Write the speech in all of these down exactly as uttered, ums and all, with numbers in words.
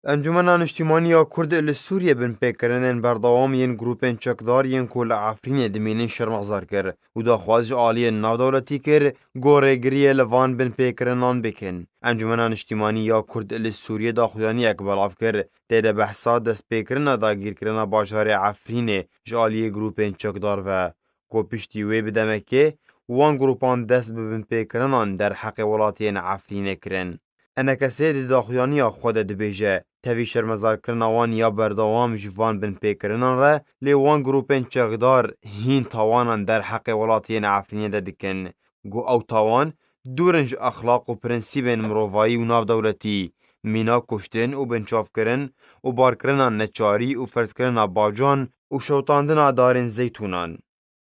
Encûmena Niştîmanî ya Kurd li Sûriyê binpêkirinên berdewam yên grûpên çekdar yên ku li Efrînê dimînin şermezar kir û daxwaz ji aliyên navdewletî kir ku rêgiriyê li van binpêkirinan bikin. Encûmena Niştîmanî ya Kurd li Sûriyê daxuyaniyek belav kir, tê de behsa destpêkirina dagîrkirina bajarê Efrînê ji aliyê grûpên çekdar ve, ku piştî wê bi demekê wan grûpan dest bi binpêkirinan derheqê welatiyên Efrînê kirin. Enekesê di daxuyaniya xwe de dibêje, tevî şermezarkirina wan ya berdewam ji van binpêkirinan re, lê wan grûpên çekdar hîn tawanan derheqê welatiyên Efrînê de dikin. Got ew tawan dûr in ji exlaq û prensîbên mirovayî û navdewletî, mîna kuştin û binçavkirin û barkirina neçarî û ferzkirina bacan û şewitandina darên zeytûnan.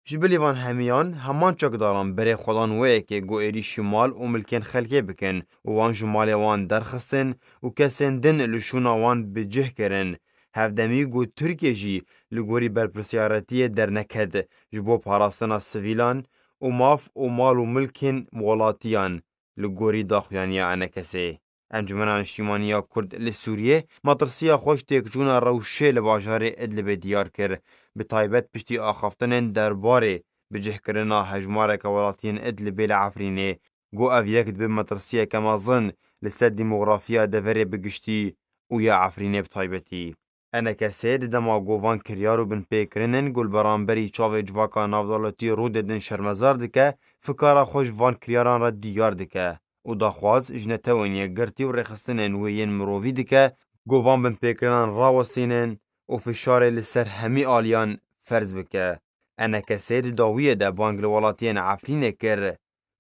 Ji bilî van hemiyan, heman çekdaran berê xwe dan wê yekê ku êrîşî mal û milkên xelkê bikin û wan ji malê wan derxistin û kesên din li şûna wan bi cih kirin. Hevdemî ku Tirkiye jî li gorî berpirsiyaretiyê derneket ji bo parastina sivîlan û maf û mal û milkên welatiyan li gorî daxuyaniya Enekesê. Encûmena Niştîmanî ya Kurd li Sûriyê matirsiya xwe ji têkçûna rewşê li bajarê Idlibê diyar kir, bi taybet piştî axaftinên derbarê bicihkirina hejmareke welatiyên Idlibê li Efrînê, got ev yek dibe metirsiyeke mezin li ser demografiya deverê bi giştî û ya Efrînê bi taybetî. Enekesê di dema ku van kiryar û binpêkirinên ku li beramberî çavê civaka navdewletî rû didin şermezar dike, fikara xwe ji van kiryaran re diyar dike û daxwaz ji Netewên Yekgirtî û rêxistinên wê yên mirovî dike ku van binpêkirinan rawestînin û fişarê li ser hemî aliyan ferz bike. Enekesê di dawiyê de bang li welatiyên Efrînê kir,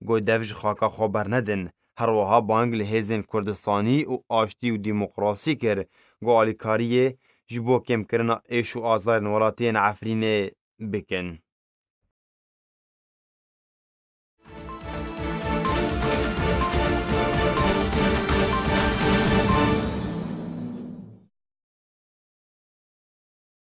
ku dev ji xaka xwe bernedin. Her wiha bang li hêzên Kurdistanî û aştî û demokrasî kir, ku alîkariyê ji bo kêmkirina êş û azarên welatiyên Efrînê bikin.